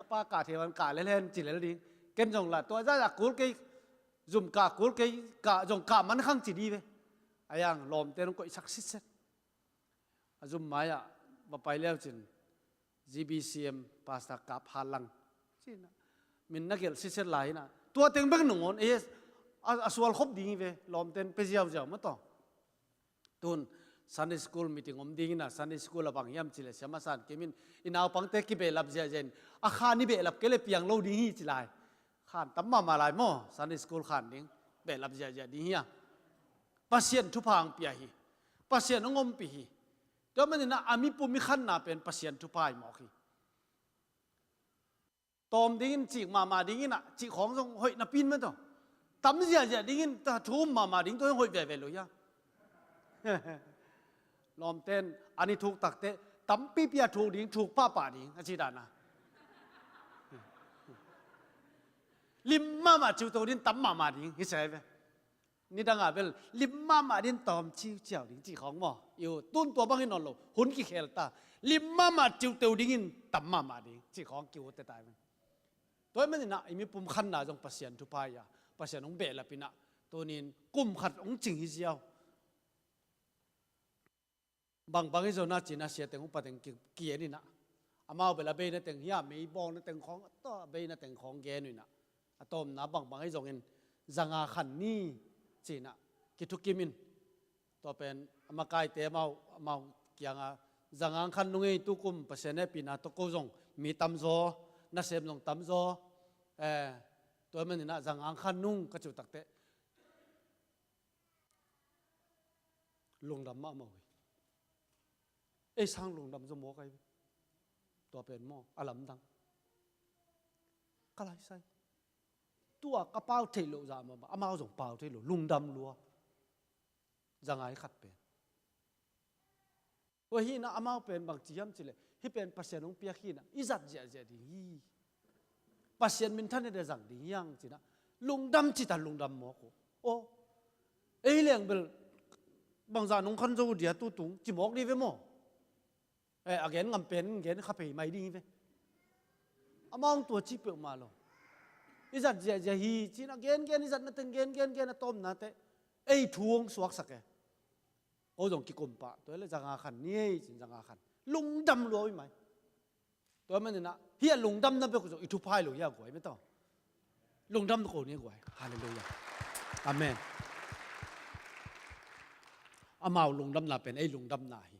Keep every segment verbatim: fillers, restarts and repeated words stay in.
Pa kah thei man kah lel hen ci lel ding. Ken zong la tua zah zah kul kei, zum kah kul kei, kah zong kah man khang ci di ve. A yang lawmte nong koihsak sitset. A zum mai-ah va pai leu cin G B C M pastor kap hat lang. Cina min na gelh sitset lai ina tua teng bek nong on. A sual khop ding hi ve, lawmten pe ziauziau mataw. Tun Sunday school meeting om ding ina, Sunday school a bang hiam cile siama san kimin i naupangte kibehlap ziahziah in a khan i behlap kei le piang lo ding hi ci lai. Khan tam mahmah lai maw, Sunday school khan ding, behlap ziahziah ding hi a. Pasian thupha ang pia hi. Pasian ang ompih hi. Tua manin a mipum i khanna pen Pasian thupha hi mawk hi. Tawm dingin cik mahmah dingin a cik khawng zong hoih napi in mataw. Tam ziahziah dingin ta thu um mahmah ding tua zong hoih veve lo hia. Lawmten an i thuk takte tampipi a thuk ding, thuk pahpah ding a ci dana. Lim mahmah ciuto ding, tam mahmah ding hi sai ve. Nidang a bel lim mahmah din tawm ciuciau ding cih khawng maw? Iu tun tua bangin nawn lo, hun kikhel ta. Lim mahmah ciuteu dingin tam mahmah ding cih khawng kiute tai. Tua hi maninah i mipum khanna zong Pasian thupha hi a, Pasian hong behlap inah tunin kum khat hong cing hi ziau. Bangbang hi zona cina siateng upateng kigeninah amau bel a beina teng hi a, meibawlna teng khawng a tawh a beina teng khawng gen uh inah a tawmna bangbang hi zongin zanga khan ni cinah kithukim in. Tua pen a makaite amau amau kianga zangang khan nung ei, tukum Pasian hehpihna tawh ko zong mi tamzaw, nasem zong tamzaw. Eh, tua maninah zangang khan nung ka ciuh takteh lungdam mahmah uh hi. Ei sang lungdam zaw mawk ahi ve. Tua pen maw a lamdang ka laisai. Tua ka pau theih loh zah mahmah amau zong pau thei lo, lungdam lua. Zangai khat pen tua hinah amau pen bangci hiam cileh hih pen Pasian hong piak hinah i zat ziahziah ding hi. Pasian minthan i dezang ding hiang cinah lungdam cita lungdam mawk uh. Aw, ei leng bel bangzah nong khan zo uh dia tutung ci mawk dih ve maw? Eh, a gen ngam pen gen kha pei mai ding hi ve. Amau hong tua ci peuhmah lo. I zat ziahziah hi cinah gengen i zatna teng gengen gen a tawmnate ei thu hong suaksak e. Ko zong kikum pah tua le zanga khan ni ei cin zanga khan lungdam lua uh hi mai. Tua maninah hih a lungdamna bek uh zong i thupha hi lo hi a guai mataw. Lungdam ko ni guai. Halleluiah. Amen. Amau lungdamna pen ei lungdamna hi.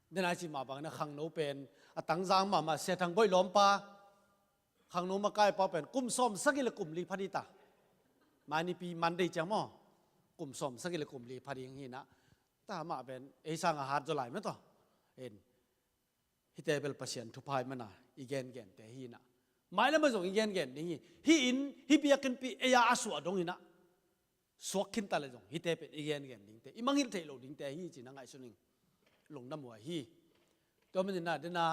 Denai cimah bangin a khangno pen a tangzang mahmah Sia Thang Boih lawmpa khangno makai pau pen kum sawm sagih le kum li pha dih ta. Mai nipi Monday ciang maw kum sawm sagih le kum li pha ding hinah ta mah pen ei sang a hat zaw lai mataw. In hihte bel Pasian thupha hi mana i gengente hinah mailam a zong i gengen ding hi. Hih in hih biakinnpi ei a a suah dong hinah suak khinta le zong hihte pen i gengen dingte i mangngilh theih loh dingte hi cinah ngaihsun ing. Lungdam huai hi. Tua maninah dena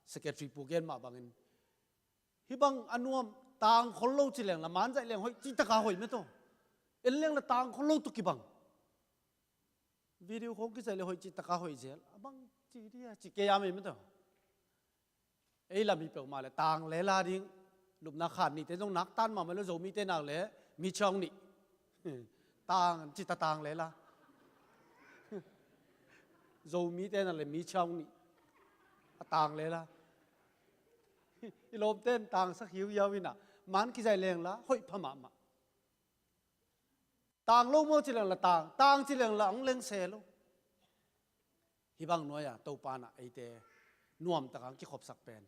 secretary pu gen mah bangin hih bang a nuam tang khol lo ci leng la manzaih leng hoih ci taka hoih mataw. En leng la tang khol lo tu kibang. Video khong kizaih le hoih ci taka hoih zel a bang ci dia ci kei a mei mataw. Ei lam hi peuhmah le tang lela ding. Lupna khan nihte zong naktan mahmah le Zomite nak le mi chiang nih. Tang cita tang lela. Zomite nak le mi chiang nih. A tang lela. I lawmten tangsak hiuhiau inah man kizaih leng la hoih pha mahmah. Tang lo maw ci leng la tang, tang ci leng la ang leng se lo. Hih bang nuai-a Topa nah eite nuamtak ang kikhopsak pen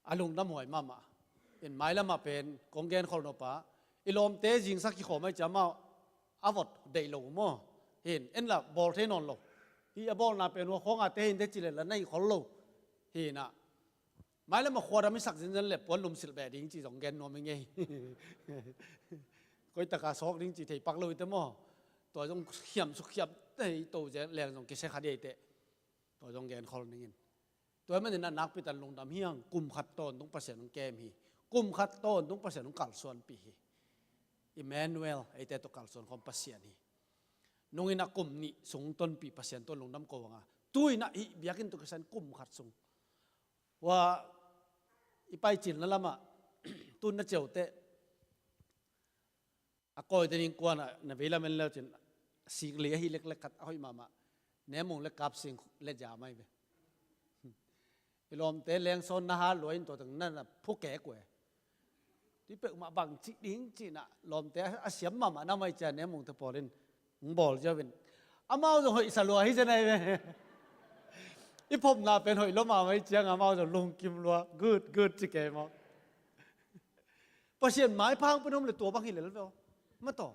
a lungdam huai mahmah. In mailamah pen kong gen khol nop a i lawmte zingsak kikhawm ai ciamah a vot deih lo maw? Hin en la bawl thei nawn lo. Hih a bawlna pen hua khawng a te hin te ci leh la na hih khol lo. Hinah mailam a khuadam i sak zinzan le puan lumsilh beh ding ci zong gen nuam i ngei. Koitaka sawk ding ci thei pak lo ite maw? Tua zong khiam suk khiam tei to leng zong kisia kha di eite. Tua zong gen khol ningin. Tua maninah nakpitan lungdam hiang, kum khat tawntung Pasian hong kem hi. Kum khat tawntung Pasian hong kalsuanpih hi. Emmanuel eite tawh kalsuan khawm Pasian hi. Nunginah kum nih sung tonpih Pasian tawh lungdam ko hanga Tu-in ah hih biakinn tawh kisai kum khat sung, hua i paicilna lamah tun na ciauteh a kawi tenin kuanah na veilam en leucin singli ahi leklek khat a hoih mahmah. Nemung le Kapsing le Jamai ve. I lawmte lengsawn na ha lua in tua teng na na phukek uh e. Tui peuhmah bang cih ding cinah lawmte a siam mahmah na mai cia Nemungte pawl in hong bawl ziau in amau zong hoihsa lua hi zen ai ve. I phomna pen hoih lua mahmah hi ciang amau zong lungkim lua good good ci kei maw. Pasian maipha hong pen om le tua bang hi lel ve aw. Mataw.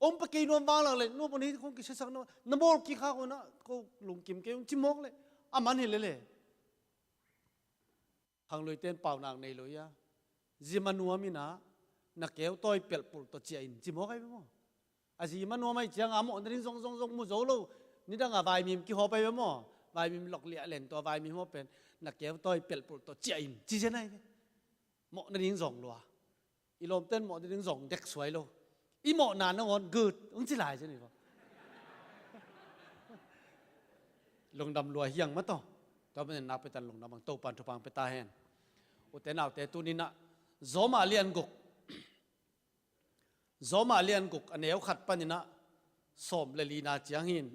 Om pa kei nuam vang lak le nuam pa ni kong kisiasak na na bawl kik khak uh na ko lungkim kei ung ci mawk le a man hi lel e. Khangluite in paunak nei lo ia. Zi ma nuam inah na keu tawi pelhpulh tawh ciah in ci mawk ai ve maw. A zi ma nuam ai cianga a mawh nading zong zong zong mu zo lo. Nidanga vaimim kihawp ai ve maw. Vaimim lok liah len tua vaimim hawp pen na keu tawi pelhpulh tawh ciah in ci zen ai ve. Mawh nading zong lua. I lawmte in mawh nading zong dek suai lo. I mawhna nangawn good hong ci lai zen ai ve. Lungdam lua hiang mataw. Tua manin nakpitan lungdam hang Topan thupha hong pia ta hen. Ute naute tuninah Zawma lian guk. Zawma lian guk a neu khat paninah sawm le lina ciang hin.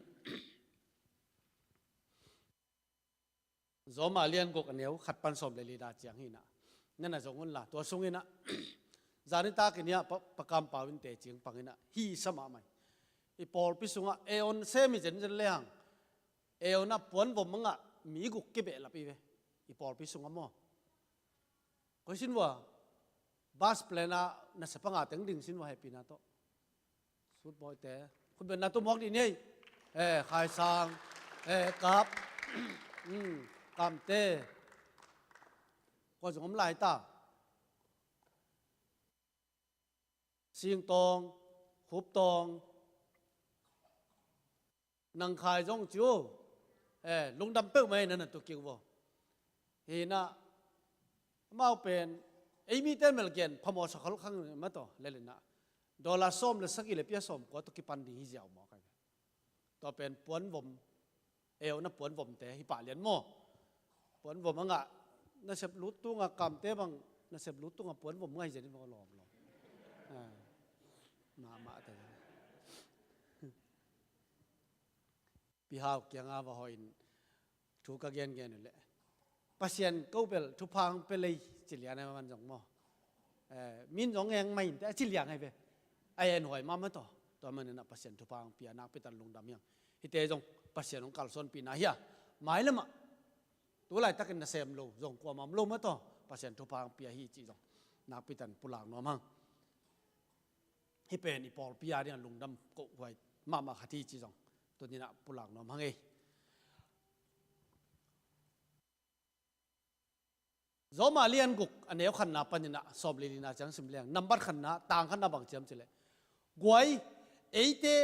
Zawma lian guk a neu khat pan sawm le lina ciang hinah na na zong unla tua sunginah zanitakin hiah pa, pa kampau in tecing panginah hi sa mahmah hi. I pawlpi sungah eon sem hi zenzen lehang eon ah puanvom angah mi guk kibehlap hi ve. I pawlpi sungah maw. Koi sin vua bas plan ah na sepanga teng ding sin vua hehpihna tawh. Sutbawite khutbetna tumawk dih ni ei. Eh, Khaisang, eh, Kap, mm, Kamte. Kua zong om lai ta. Singtawng, Khuptawng, Nangkhai zong ci uh. Eh, lungdam peuhmah hi na na tukik uh aw. Hinah amau pen ei mite melgen phamawh sakholkhang mataw lelinah dollar sawm le sagih le pia sawm kua tawh kipan ding hi ziau maw kai. Tua pen puanvom eona puanvomte hi pah lian maw. Puanvom angah nasep lut tunga Kamte bang nasep lut tunga puanvom ngai zen hi maw lawm lawm. Ah, mahmah te. Pihau kianga va hawhin thu ka gengen uh leh Pasian ko bel thupha hong pia lei ci lian ai man zong maw. Eh, min zong eng mai inte a ci liang ai ve. A en huai mahmah tawh tua maninah Pasian thupha hong pia nakpitan lungdam hiang. Hite zong Pasian hong kalsuanpihna hia. Mailamah tulaitakin nasem lo zong kuamah om lo mah tawh Pasian thupha hong pia hi cih zong nakpitan pulak nuam hang. Hih pen i pawlpi a dingah lungdam kohhuai mahmah khat hi ci zong tuninah pulak nuam hang ei. Zawma lian guk a neu khatna paninah sawm le lina ciang sim leng nambat khatna tang khatna bang ciam cileh guai eite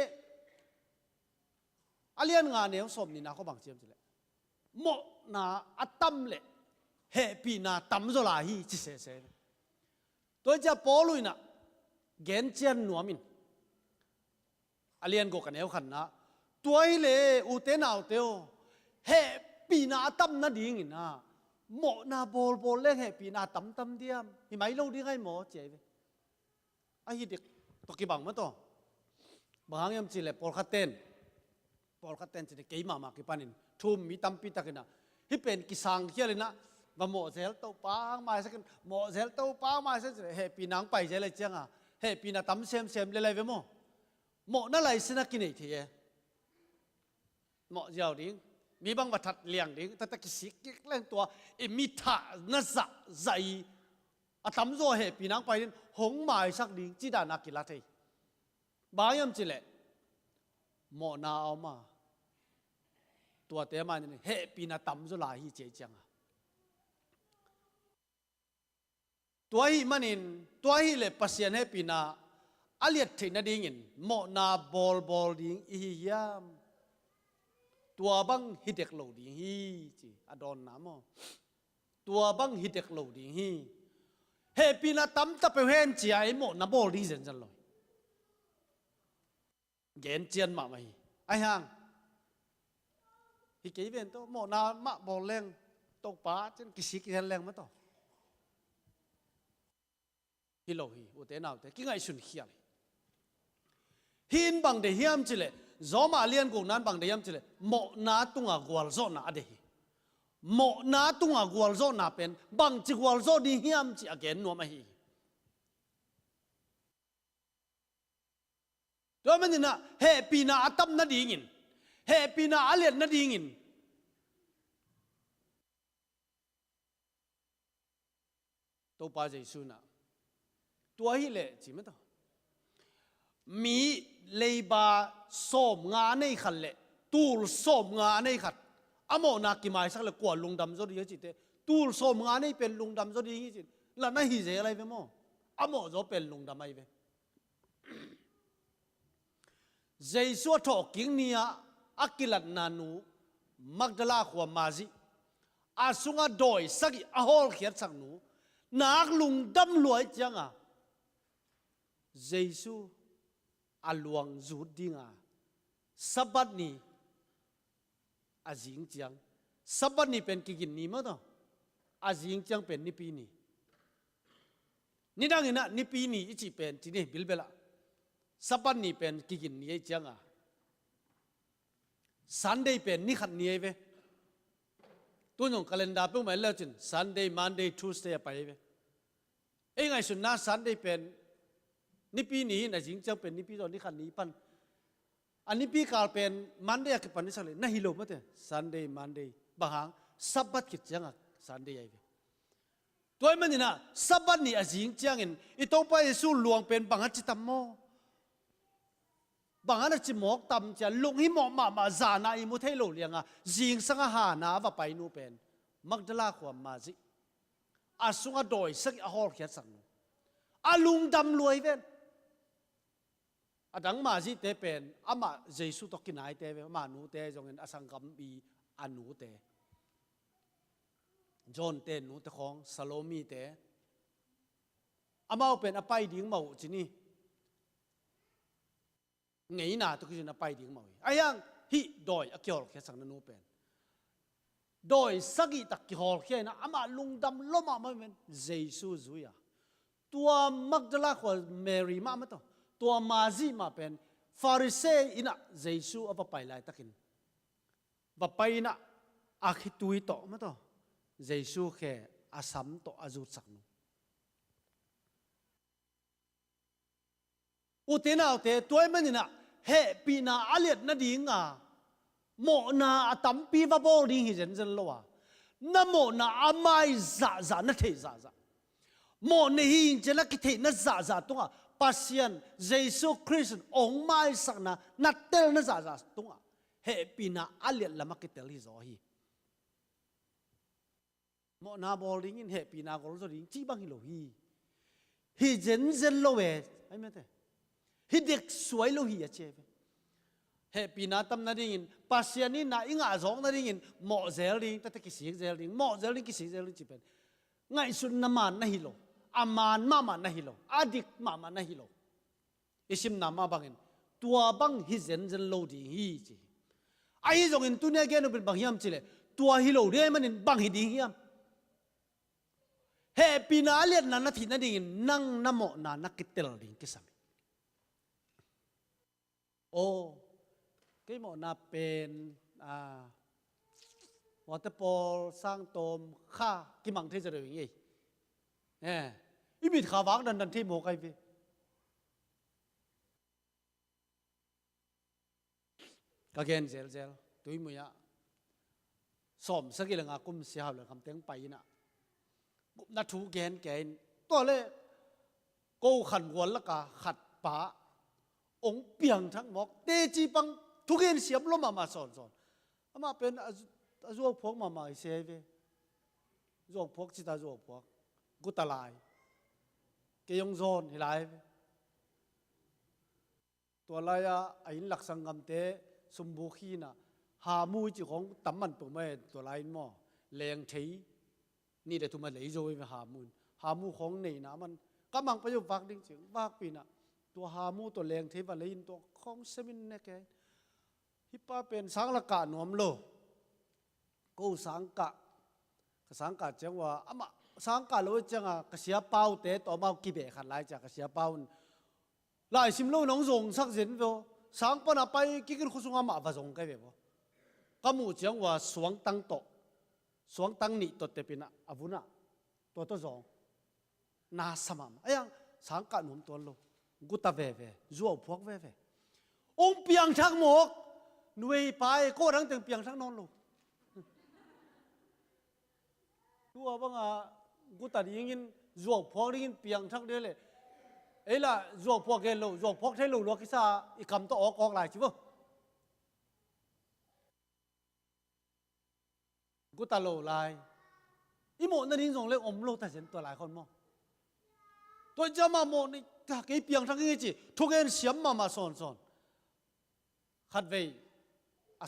a lian nga neu sawm nina khaw bang ciam cileh mawhna a tam le hehpihna tamzaw lai hi ci sese. Tua hi cia Paul uh inah gencian nuamin a lian guk a neu khatna tua hi le ute naute aw hehpihna a tam nadinginah mawhna bawlbawl leng hehpihna a tamtam diam hi mai lo ding ai maw ci ai ve. Ahi dek tawh kibang mataw. Bang hang hiam cileh pawlkhat ten pawlkhat ten cin kei mahmah kipanin thum mi tampi takinah hih pen kisang khialinah va mawhzel Topa hang maisakin mawhzel Topa hang maisak cin hehpihna hong paizel ai cianga hehpihna tam semsem le lai ve maw. Mawhna lai sinah kinei thei e. Mawh ziau ding mi bang va that liang ding tata kisik kik leng tua i mi thah na zah zah i a tamzaw hehpihna hong pai ding hong maisak ding cidana kila thei. Bang hiam cileh mawhna a om a tuate manin hehpihna tamzaw lai hi ci ai cianga. Tua ahih manin tua ahih leh Pasian hehpihna a liat theih nadingin mawhna bawlbawl ding i hi hiam? Tua bang hi dek lo ding hi ci a dawnna maw. Tua bang hi dek lo ding hi. Hehpihna tamta peuh hen cia i mawhna bawl ding zenzen lo hi. Gencian mahmah hi. Ahi hang Hi kei ven tawh, mawhna mah bawl leng, Topa cin kisik i hel leng mah tawh. Hi lo hi, ute naute, kingaihsun khial hi. Hih in bang deih hiam cileh, Rom a lian gukna in bang deih hiam cileh, mawhna tunga gualzawhna a deih hi. Mawhna tunga gualzawhna pen bangci gualzawh ding hiam cih a gen nuam ahi hi. Tua maninah hehpihna a tam nadingin, hehpihna a liat nadingin Topa Jesu inah, tua hileh ci mah tawh, mi leiba sawmnga nei khat le tul sawmnga nei khat a mawhna kimaisak le kua lungdam zaw ding a cihte, tul sawmnga nei pen lungdam zaw ding hi cin, la na hi zel ahi ve maw? A mawh zaw pen lungdam ahi ve. Jesu a thawhkik ni-ah a kilatna nu Magdala khua Mari, a sungah dawi sagih a hawlkhiatsak nu, nak lungdam lua ih cianga Jesu a luang zut dinga Sabbath ni a zing ciang, Sabbath ni pen kigin ni maw tawh, a zing ciang pen Nipi ni. Nidang inah Nipi ni i cih pen ci ni bilbelah, Sabbath ni pen kigin ni ahi cianga Sunday pen ni khat ni ahi ve. Tun zong calendar peuhmah en leucin Sunday, Monday, Tuesday a pai ahi ve. Ei ngaihsunna Sunday pen Nipi ni hi-in a zing ciang pen Nipi tawh ni khat ni pan, a Nipi kal pen Monday a kipan i sak le na hi lo mate. Sunday, Monday, bang hang Sabbath khit cianga Sunday ahi ve. Tua ih maninah Sabbath ni a zing ciangin i Topa Jesu luang pen bang a ci tam maw? Bang a na ci mawk tam cia, lunghimawh mahmah zana i mu thei lo lianga zingsanga hana a va pai nu pen Magdala khua Mari, a sungah dawi sagih a hawlkhiatsak nu, a lungdam lua hi ven. A dang Marite pen amah Jesu tawh kinaite ve, amah nute zongin a sanggampi a nute, John te nute khawng, Salome te, amau pen a pai ding mah uh ci ni. Ngeina tawh kizin a pai ding mah uh hi. Ahi hang hih dawi a kihawlkhiatsakna nu pen dawi sagih tak kihawlkhia inah amah lungdam lua mahmah pen Jesu zui a, tua Magdala khua Mary mah mah tawh, tua Mari mah pen Pharisee innah Jesu a va pai laitakin va pai inah a khitui tawh mah tawh, Jesu khe a sam tawh a zutsak nu. Ute naute, tua ih maninah hehpihna a liat nadinga mawhna a tampi va bawl ding hi zenzen lo a, na mawhna a mai zahzah, na theih zahzah, mawh nei hi ing cian a kitheihna zahzah tungah Pasian Jesu Khrist in ong maisakna na telna zahzah tungah hehpihna a liat lamah kitel hi zaw hi. Mawhna bawl dingin hehpihna gol zaw ding cih bang hi lo hi. Hi zenzen lo e, ai mate. Hi dek suai lo hi a ci e ve. Hehpihna tam nadingin, Pasian in na i ngah zawk nadingin mawh zel ding, tate kisik zel ding, mawh zel ding, kisik zel ding ci pen ngaihsutna man na hi lo. A man mahmah na hi lo. A dik mahmah na hi lo. I simna mah bangin tua bang hi zenzen lo ding hi ci hi. Ahi zongin tuni a gen uh pen bang hiam cileh, tua hi lo ding ahih manin bang hi ding hiam? Hehpihna a liatna na theih nadingin nang na mawhna na kitel ding kisam hi. Aw, kei mawhna pen, ah, mawhte pawl, sangtawm, kha kimang thei zaw deuh ing ei. Eh, i mitkha vak dandan thei mawk ai ve. Ka gen zelzel, Tuimui ah sawmsagih le nga kum sia hau le khamteng pai inah, gupna thu gen kei in, tua le ko khan gual laka khat pa ong piangthak mawk, teci pang thugen siam lua mahmah sawnsawn. Amah pen a zu-, a zuauphuak mahmah hi se ve. Zuauphuak cita zuauphuak, guta lai. Kei ong zawn hi lai ve. Tua lai-ah a inn lak sanggamte sumbuk hi inah, hamu i cih khawng tam man peuhmah e, tua lai in maw, lengthei nih le thum a lei zo hi ve hamu in. Hamu khawng neihna man, ka mang pai uh vak ding cih vakpih inah, tua hamu tua lengthei va lei in tua khawng sem in nek e. Hih pa pen sang la kah nuam lo. Ko sangkah, ka sangkah ciang ua, amah sangkah lo cianga ka siapaute tawh amau kibeh khat lai cia ka siapau in laisim lo nong zongsak zen veo. Sang pana pai kikin khuasunga mah va zong kai ve veo. Ka muh ciang ua suangtang tawh, suangtang nih tawh tepinah a vunah tua tawh zong. Na sa mahmah. Aiang sangkah nuam tuan lo. Guta veve, zuau phuak veve. Ong piangthak mawk. Nuei pai ko dang teng piangthak nawn lo. Tua banga guta dingin zuau phuak dingin piangthak ding le. Ei lah zuau phuak gen lo, zuau phuak thei lo lua kisa i kam tawh awk awk lai ci bo. Guta lo lai. I mawh nading zong le om lo ta zen tua lai khon maw? Tua i ciama mawh ni ta kei piangthak ing i ci. Thugen siam mahmah sawnsawn. Khatvei a,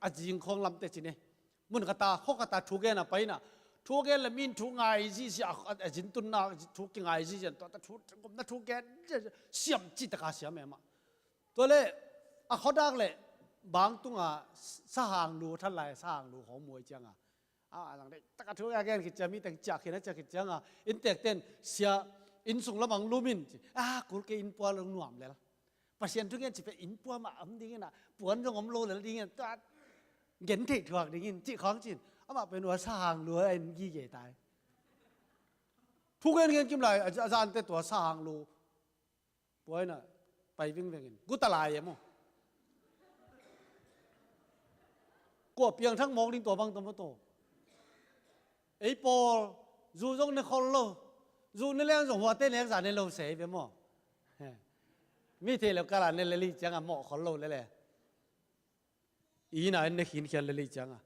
a zing khawng lamte ci ne. Mun khata khaw khata thugen a paina. Thugen le min thu ngai zizia a, a zintunna thu kingai zizia tua ta thu gomna thugen siam ci taka siam e mah. Tua le a khuadak le bang tunga sahang lu than lai sahang lu khawng muai cianga a, a zang dei taka thu a gen khit cia mi teng ciah khin a ciah khit cianga inntekten sia inn sung lamang lumin ci a kul ke inn pual long nuam lel. Pasian thu gen ci pe inn pual mah om dingin a puan zong om lo lel dingin tua gen theih thuak dingin cih khawng cin amah pen ua sahang lu a in gige tai. Thu gen gen kim lai a zante tua sahang lu puaina pai vingvengin guta lai e maw? Kua piangthak mawk ding tua bang tawh maw taw? Ei pawl zu zong ne khol lo. Zu ne leng zong huate nek za ne lo sei ve maw? Mi thei lo kala ne leli cianga mawh khol lo lele. Ina en ne khinkhian leli cianga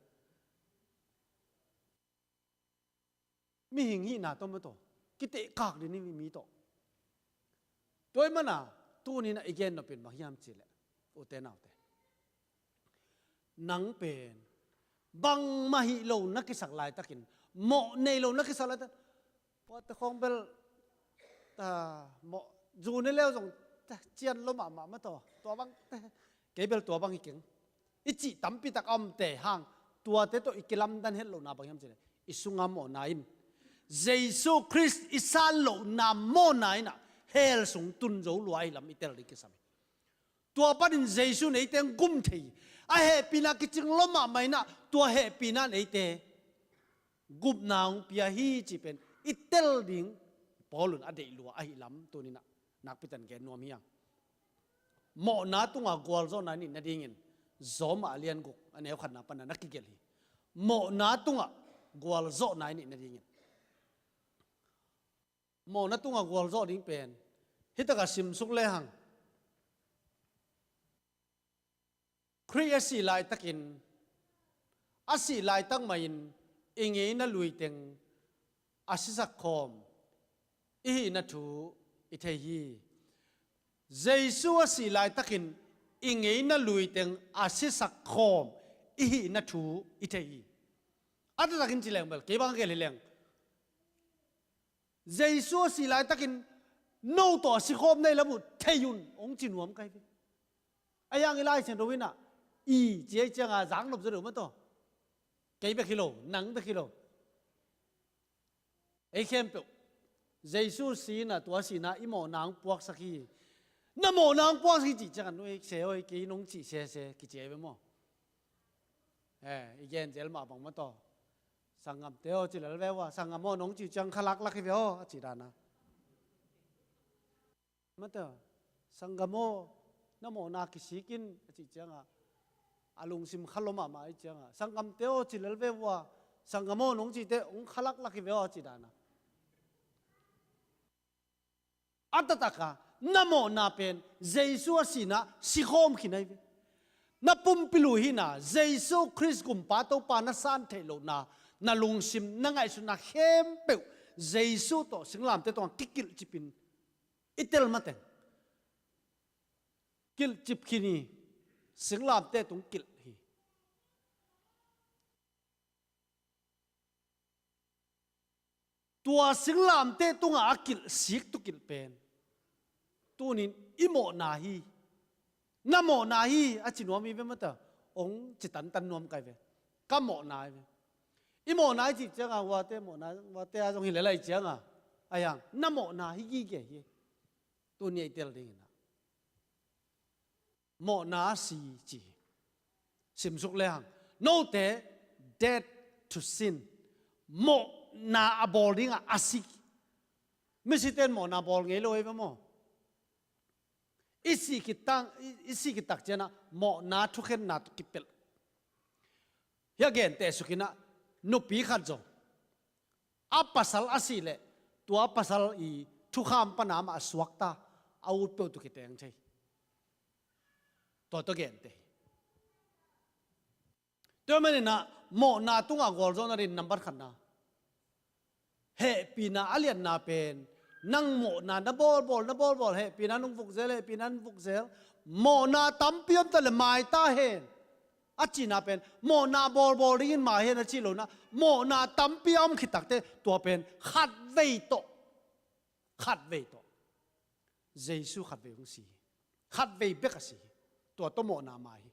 mihing hihna tawh maw taw? Kitehkak ding ni mi tawh. Tua i mana tuninah i gen nopin bang hiam cileh ute naute, nang pen bangmah hih lo na kisak laitakin mawh nei lo na kisak laitakin puate khawng bel ta mawh zune leu zong ta cian lo mahmah maw taw? Tua bang kei bel tua bang hi keng. I cih tampitak a omte hang tuate tawh i kilamdan het lohna bang hiam cileh i sunga mawhna in Jesu Khrist i san lohna mawhna inah hell sung tun zo lua ahi lam i tel ding kisam hi. Tua panin Jesu neite hong gum thei hi. A hehpihna kicing lo mahmah inah tua hehpihna neite gupna hong pia hi cih pen i tel ding Paul un a deih lua ahi lam tuninah nakpitan gen nuam hi hang. Mawhna tunga gualzawhna i neih nadingin Rom a lian guk a neu khatna pana na kigelh hi. Mawhna tunga gualzawhna i neih nadingin mawhna tunga gualzawh ding pen hitaka simsuk lehang Khrih a sih laitakin a sih laitak mahin i ngeina luiteng a sisak khawm i hihna thu i thei hi. Jesu a sih laitakin i ngeina luiteng a sisak khawm i hihna thu i thei hi. A taktakin ci leng bel kei bang a gel hi leng Jesu a sih laitakin no tawh a sikhawm nei lam uh thei un hong ci nuam kai ve. A yang i Lai Siangtho inah i ci ei cianga zak nop zaw deuh maw taw? Kei bek hi lo, nang bek hi lo. Ei khempeuh Jesu sihna tua sihna i mawhna hong puaksak hi. Na mawhna hong puaksak hi cih cianga nu ei se oi kei nong cih sese kici ei ve maw? Eh, i gen zel mah bang maw taw? Sanggamte aw ci lel ve ua, sanggam aw nong ci ciang khalak lak hi ve aw a ci dana. Mate, sanggam aw na mawhna kisikin a cih cianga a lungsim kha lo mahmah i cianga sanggamte aw ci lel ve ua, sanggam aw nong cite hong khalak lak hi ve aw a ci dana. A taktak a na mawhna pen Jesu a sihna sikhawm khin ahi ve. Na pumpi luhina Jesu Khrist gumpa Topa na san theih lohna na lungsim na ngaihsutna khempeuh Jesu tawh singlamte tawh kikilhcipin i tel mateng kilhcip khin hi. Singlamte tung kilh hi. Tua singlamte tungah a kilhsik tukilh pen tunin i mawhna hi. Na mawhna hi a ci nuam hi ve mata hong ci tantan nuam kai ve. Ka mawhna hi ve. I mawhna i cih cianga, huate mawhna, huate a zong hi lelai cianga, a hiang na mawhna hi gige hi. Tuni a i tel dingin ah mawhna a si ci hi. Simsuk le hang, note dead to sin. Mawhna a bawl dingah a si. Misiten mawhna bawl ngei lo hi ve maw? I si khit tang, i, i si khit tak cianah mawhna thukhenna tawh kipelh. Hia gente sukinah nupi khat zong a pasal a sih leh tua pasal i thukham pana amah a suakta, a ut peuh tawh kiteng thei. Tua tawh gente hi. Tua maninah mawhna tungah gualzawhna din nambat khatna, hehpihna a liatna pen, nang mawhna na bawlbawl, na bawlbawl, hehpihna nung vukzel, hehpihna nung vukzel, mawhna tampi om ta le maita hen a cihna pen, mawhna bawlbawl dingin mah hen a cih lohna, mawhna tampi a om khit takte tua pen khatvei tawh, khatvei tawh Jesu khatvei hong si hi. Khatvei bek a si hi. Tua tawh mawhna mai hi.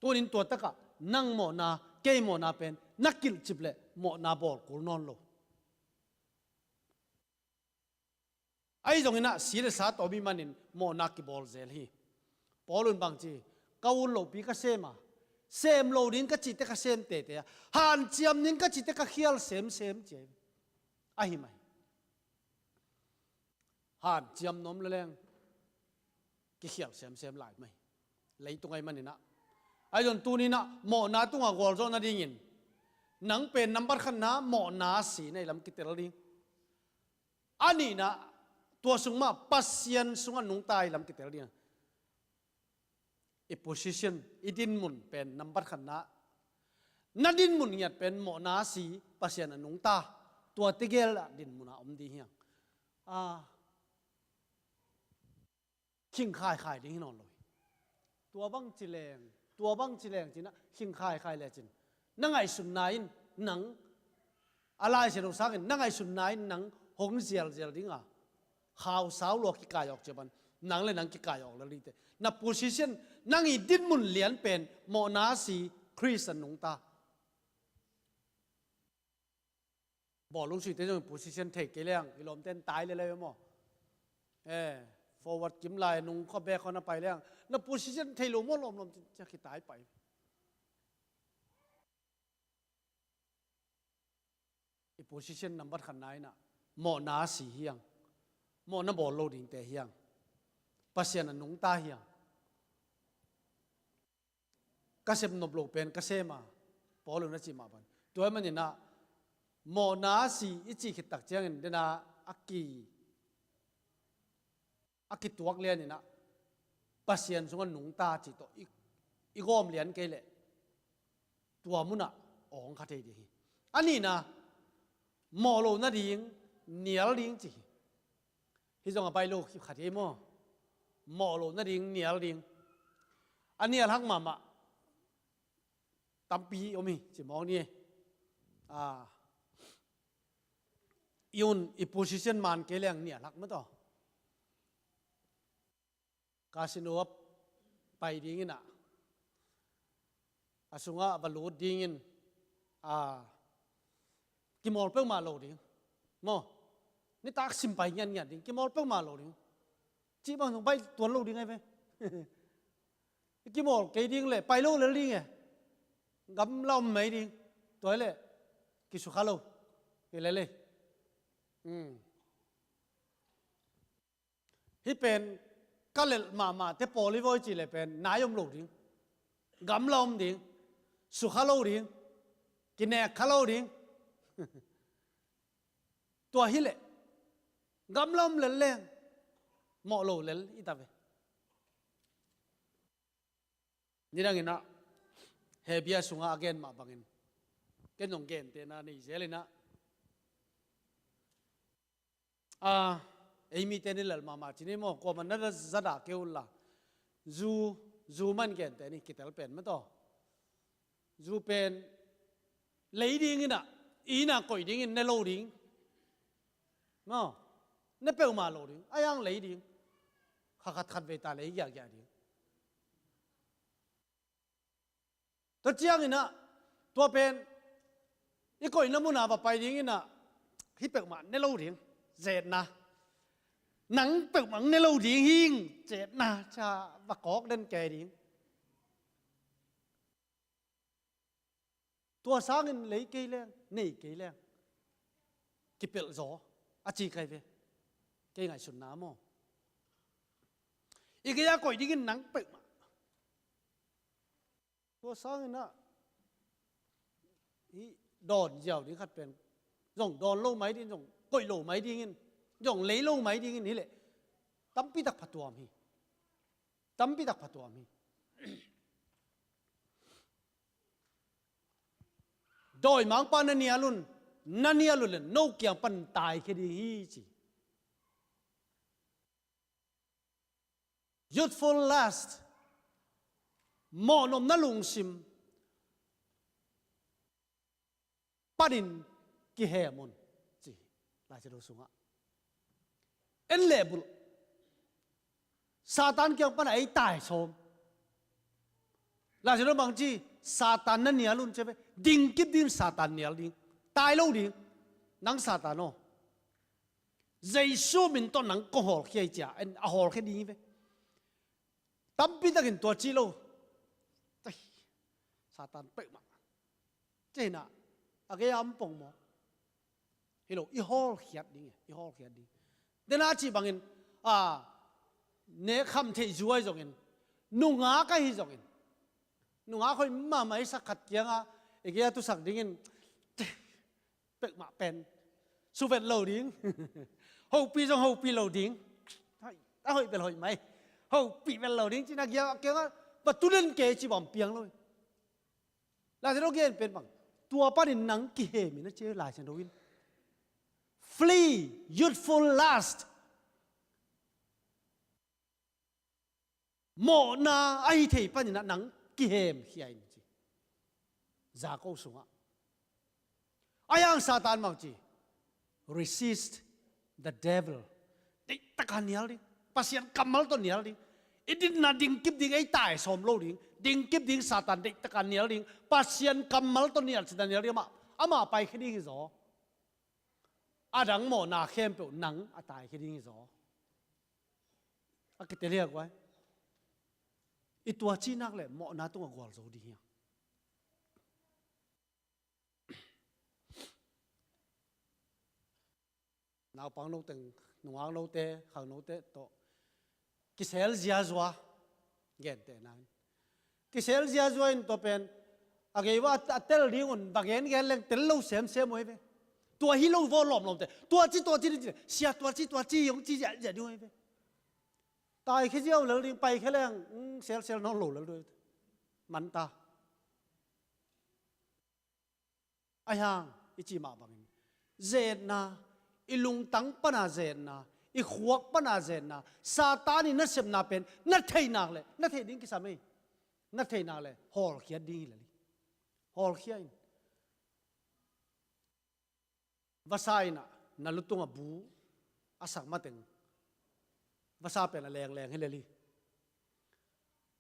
Tunin tua takah nang mawhna, kei mawhna pen na kilhcip leh mawhna bawl kul nawn lo. Ahi zonginah si le sa tawh mi manin mawhna kibawl zel hi. Paul un bang ci, ka ut lohpi ka sem a, sem lo ding ka cihte ka sem tete a, hanciam ding ka cihte ka khial semsem ci ahi. Ahi mai. Hanciam nuam le leng kikhial semsem lai mai. Leitung ahi maninah, ahi zong tuninah mawhna tungah gualzawh nadingin nang pen nambat khatna mawhna si na hi lam kitel ding. A nihna, tua sung mah Pasian sungah nungta hi lam kitel ding. I position, i dinmun pen nambat khatna, na dinmun ngiat pen mawhna si, Pasian a nungta, tua tegel ah dinmun a om ding hiang. A, khingkhaikhai ding hi nawn lo hi. Tua bang ci leng, tua bang ci leng cinah khingkhaikhai lecin na ngaihsutna in nang, a Lai Siangtho sangin na ngaihsutna in nang hong zialzial dinga, khausau lua kikai awk ciaban, nang le nang kikai awk lel dingte. Na position, nang i dinmun lian pen mawhna si, Khrist a nungta. Bawlung suite zong position thei kei leng i lawmten tai lel ahi ve maw? Eh, forward kim lai nung khaw bek khaw na pai leng na position thei lo maw lawmlawm ci, ci a kitai pai. I position nambat khatna inah mawhna a si hiang. Mawhna bawl lo dingte hiang. Pasian a nungta hiang. Ka sem nop lo pen ka sem a, Paul in a cih mah bang. Tua ahih maninah mawhna a si i cih khit tak ciangin dena a ki, a kituak lianinah Pasian sungah nungta cih tawh i, i gawm lian kei leh tua munah awng kha thei ding hi. A nihna, mawh lo nading, nial ding ci hi. Hih zong a baih lo khat hi maw? Mawh lo nading, nial ding. A nial hak mahmah tampi om hi ci mawk ni. A, i un i position man kei leng nial hak mah tawh. Casino a pai dingin ah, a sungah a va lut dingin, a, kimawl peuhmah lo ding. Maw? Nitak sim pai ngiatngiat ding, kimawl peuhmah lo ding. Cih bang zong pai tuan lo ding ahi ve. Kimawl kei ding le pai lo lel ding e. Gamla om mai ding. Tua hi leh kisukha lo. Hi lel e. Hmm. Hih pen ka lelh mahmahte pawl hi vawi cih leh pen nai om lo ding, gamla om ding, sukha lo ding, kinek kha lo ding. Tua hi leh gamla om lel leng mawh lo lel hi ta ve. Nidangin ah Hebru sungah a gen mah bangin ken zong gentehna nei zel in ah, a, ei mite ni lel mahmah ci ni maw, kuamah na za dah kei un la. Zu, zu man genteh ni, kitel pen mah tawh. Zu pen lei dingin ah, i inn ah koih dingin ne lo ding. Maw, ne peuhmah lo ding, a hiang lei ding. Kha khat khat vei ta lei giahgiah ding. Tua ciangin ah Tua pen i koihna munah va pai dingin ah, hih peuhmah ne lo ding, zetna. Nang peuhmah ne lo ding hing, zetna ca va kawk den kei ding. Tua sangin lei kei leng, nei kei leng, kipelh zaw a ci kai ve. Kei ngaihsutna maw, i gei-a koih dingin nang peuhmah. Tua sangin ah hih dawn ziau ding khat pen zong dawn lo mai ding, zong koih lo mai dingin, zong lei lo mai dingin hileh tampi tak phatuam hi. Tampi tak phatuam hi. Dawimangpa na nial un, na nial un le no kiang pan taikhia ding hi ci. Youthful lust, mawhnopna lungsim panin kihem un ci. Lai Siangtho sungah en le bulh, Satan kiang pana ei tai sawm. Lai Siangtho bang ci, Satan na nial un ci ve. Dingkip ding, Satan nial ding. Tai lo ding. Nang Satan aw, Jesu min tawh nang kong hawlkhia hi ci a, en a hawlkhia ding hi ve. Tampi takin tua ci lo. Ai, Satan peuhmah ci hi na, a gei-a om pong maw? Hi lo, i hawlkhiat ding, i hawlkhiat ding. Dena ci bangin, a, ne kham theih zuai zongin, nungak ahi zongin, nungak hoih mahmah i sak khat kianga i gei-a tusak dingin, peuhmah pen suvet lo ding. Hopih zong hopih lo ding. Hoi, a hoih bel hoih mai. Hopih bel lo ding cina giang a kianga va tu den kei ci bang piang lo. Lai Siangtho gen pen bang, tua panin nang kihemin a ci Lai Siangtho in. Flee youthful lust. Mawhna ahi thei panin ah nang kihemkhia in ci. Jakob sungah. A yang Satan mang ci, resist the devil. Deihtaka nial ding. Pasian kammal tawh nial ding. I ditna dingkip ding, ei tai sawm lo ding. Dingkip ding Satan deihtaka nial ding. Pasian kammal tawh nial cita nial ding amah. Amah paikhia ding hi zaw. A dang mawhna khempeuh nang a taikhia ding hi zaw. A kitel hi a guai. I tua cinak le mawhna tungah gualzo ding hi a. Naupang no teng, nungak note, khang note tawh kisel ziazua gentehna in. Kisel ziazua in tua pen a gei va a tel ding un va gengen leng tel lo semsem uh hi ve. Tua hi lo vaw lawmlawmte. Tua ci, tua ci, sia tua ci, tua ci hi hong ci ziahziah ding uh hi ve. Taikhia ziau lel ding, paikhia leng, mm, selsel nawn lo lel ding uh hi ve. Manta. Ahi hang i cih mah bangin zetna, i lungtang pana zetna, i khuak pana zetna, Satan i nasepna pen na theih nak le, na theih ding kisam ei. Na theih nak le hawlkhiat ding hi lel hi. Hawlkhia in. Vasa in ah na lutungah bu a sak mateng, vasa pen a lengleng hi lel hi.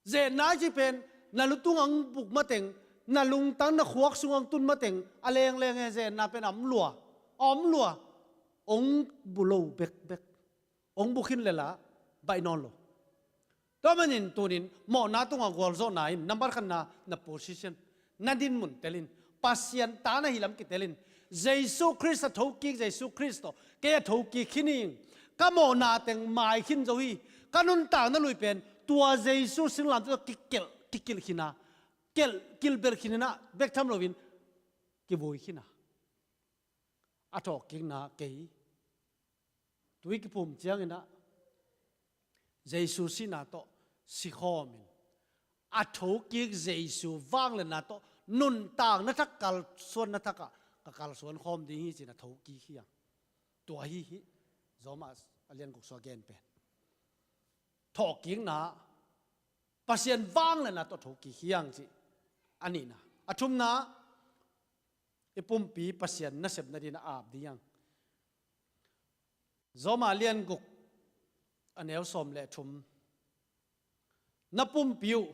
Zetna i cih pen na lutung ang buk mateng, na lungtang na khuak sung ang tun mateng a lengleng hi. Zetna pen a om lua, a om lua. Ong bu lo bekbek. Ong bu khin lela baih nawn lo. Tua manin tunin mawhna tungah gualzawhna in number khatna na position, na dinmun telin, Pasian ta na hi lam kitelin, Jesu Khrist a thokik, Jesu Khrist tawh kei a thokik khin hi. Ka mawhna teng mai khin zo hi. Ka nuntakna lui pen tua Jesu singlamteh tawh kikelh, kikilh khin a, kelh, kilbelh khin in ah bek tham loin kivui khin a, a thawhkikna kei. Tui kiphum ciangin ah Jesu sihna tawh sikhawmin a thokik Jesu vangliatna tawh nuntakna thak kalsuanna thakah ka kalsuan khawm ding hi ci-in a thokik hi hang. Tua hi hih Roma a lian guk sung a gen pen. Thawhkikna, Pasian vangliatna tawh thokik hi hang cih a nihna. A thumna, i pumpi Pasian nasep nadingin a ap ding hi hang. Roma lian guk a neu sawm le thum. Na pumpi uh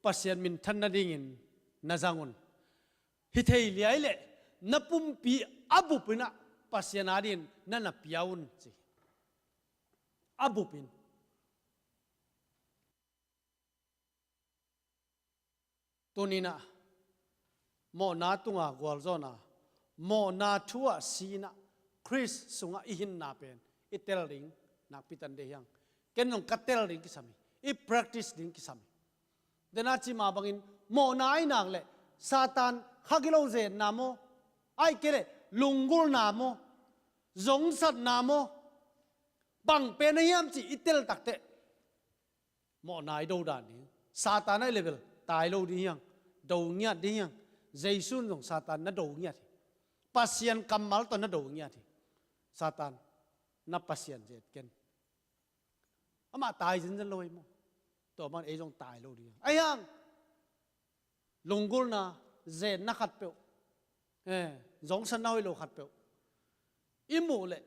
Pasian minthan nadingin na zang un. Hi thei liai leh na pumpi a bupin ah Pasian adingin na na pia un ci. A bupin. Tuni-in ah mawhna tunga gualzawhna, mawhna thu ah si-in ah Khrist sungah i hinna pen i tel ding nakpi takin deih hi hang. Ken zong ka tel ding kisam hi. I practice ding kisam hi. Dena cih mah bangin mawhna ahih nak leh Satan khagilo zenna maw, ahih kei leh lunggulhna maw, zongsatna maw, bang pen a hiam cih i tel takteh mawhna i do dan ding. Satan a i level tai lo ding hi hang, do ngiat ding hi hang. Jesu in zong Satan na do ngiat hi. Pasian kammal tawh na do ngiat hi. Satan, na Pasian zet ken. Amah tai zenzen lo hi maw? Tua bang ei zong tai lo ding hi hang. Ahi hang lunggulhna, zenna khatpeuh, eh, zongsatna hoih lo khatpeuh i muh leh,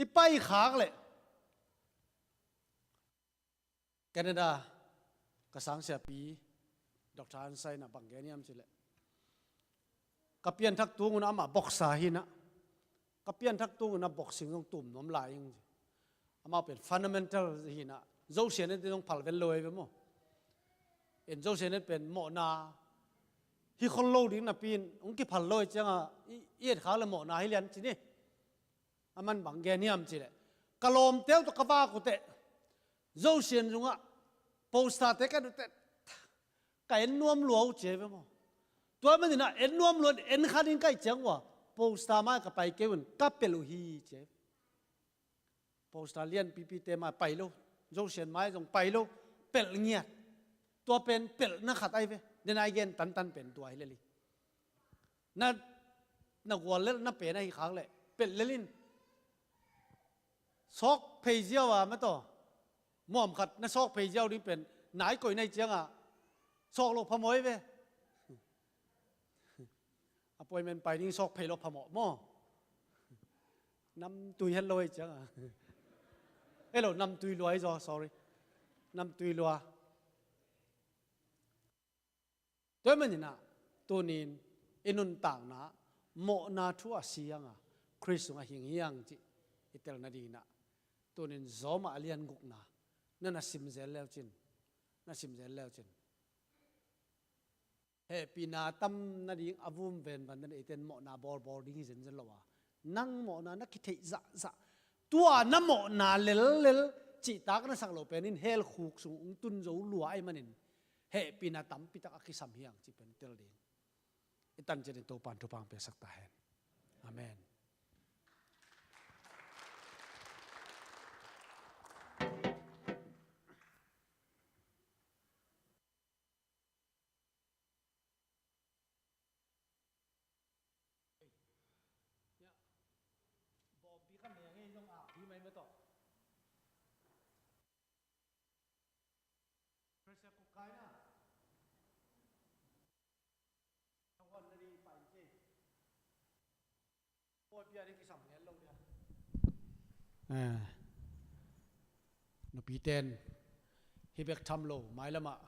i paikhak leh, Canada ka sangsiapi Doctor Hansa in ah bang gen hiam cih leh, ka pianthak tung un ah amah boxer hi-in ah, ka pianthak tung un ah boxing zong tum nuam lai ing ci. Amah pen fundamental hi-in ah, Zosian in zong phal ven lo hi ve maw. En Zosian in pen mawhna hi khol lo ding napi-in hong kiphal lo hi ciangah i, i etkhak leh mawhna hi lian ci ni. Aman bang gen hiam cih leh, ka lawmte uh tawh ka vak uh teh Zosian sungah poster-te ka en uh teh ka en nuam lua uh ci hi ve maw. Tua manin ah en nuam lua, en kha ding ka hih ciang uh ah poster mai-ah ka pai kei un, ka pelh uh hi ci hi. Poster lianpipite mai-ah pai lo, Zosian mai-ah zong pai lo, pelh ngiat. Tua pen pelhna khat ahi ve. Dena i gen tantan pen tua hi lel hi. Na, na guallelhna pen ahih khak leh pelh lel in. Sawk phei ziau a mataw, muam khat na sawk phei ziau ding pen, nai koih na hih ciangah sawk loh phamawh hi ve. Appointment pai ding sawk phei loh phamawh maw. Namtui het lo hi ciangah. Ei lo, namtui lua hi zaw, sorry. Namtui lua. Tua manin ah tuni-in i nuntakna mawhna thu ah si hang a, Khrist sungah hing hi hang cih i tel nadingin ah, tuni-in Rom a lian gukna na na sim zel le uh cin, na sim zel le uh cin. Hehpihna tam nading a vum venvan den eiten mawhna bawlbawl ding hi zenzen lo a, nang mawhna na kitheih zahzah, tua na mawhna lellel cihtak na sak loh pen in hell khuk sung hong tun zo lua ahih manin hehpihna tampitak a kisam hi hang cih pen tel ding. I tan ciatin Topa'n thupha hong piaksak ta hen. Amen. Bawmpi ka ne ngei zong akpi mai mah tawh. Pressure cooker na. Eh, nupite'n hih bek tham lo, mailamah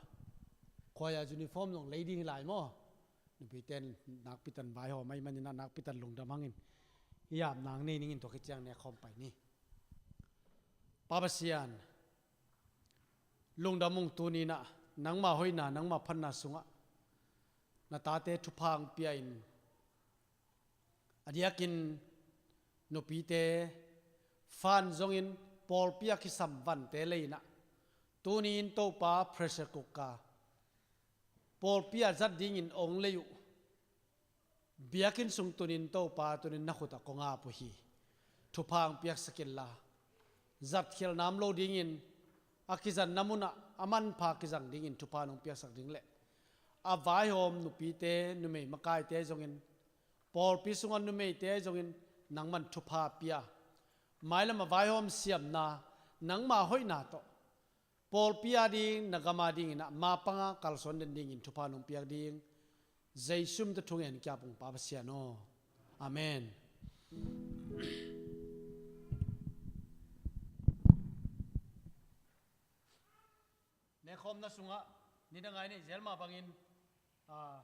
khuaia uniform zong lei ding hi lai maw? Nupite'n nakpitan vaihawm ahih manin ah nakpitan lungdam hangin, hih apna nei ningin tua khit ciang ne khawm pai ni. Pa Pasian, lungdam ung, tuni-in ah nangma hoihna, nangma phatna sungah na tate thupha hong pia-in, a diakin nupite, fanu zongin pawlpi a kisam vante lei-in ah, tuni-in Topa, pressure cooker pawlpi ah zat dingin hong lei uh. Biakinn sung tun in Topa, tuni-in na khut ah kong ap uh hi. Thupha hong piaksak inla, zatkhialhna om lo dingin, a kizanna munah a manpha kizang dingin thupha nong piaksak ding leh, a vaihawm nupite, numei makaite zongin, pawlpi sungah numeite zongin nangman thupha pia, mailam a vaihawm siamna, nangma hoihna tawh pawlpi ading, na gam adingin ah mapang a kalsuan den dingin thupha nong piak ding, Jesu min tawh thungen kiap ung, Pa Pasian aw. Amen. Nekhawmna sungah nidang a i neih zel mah bangin, ah,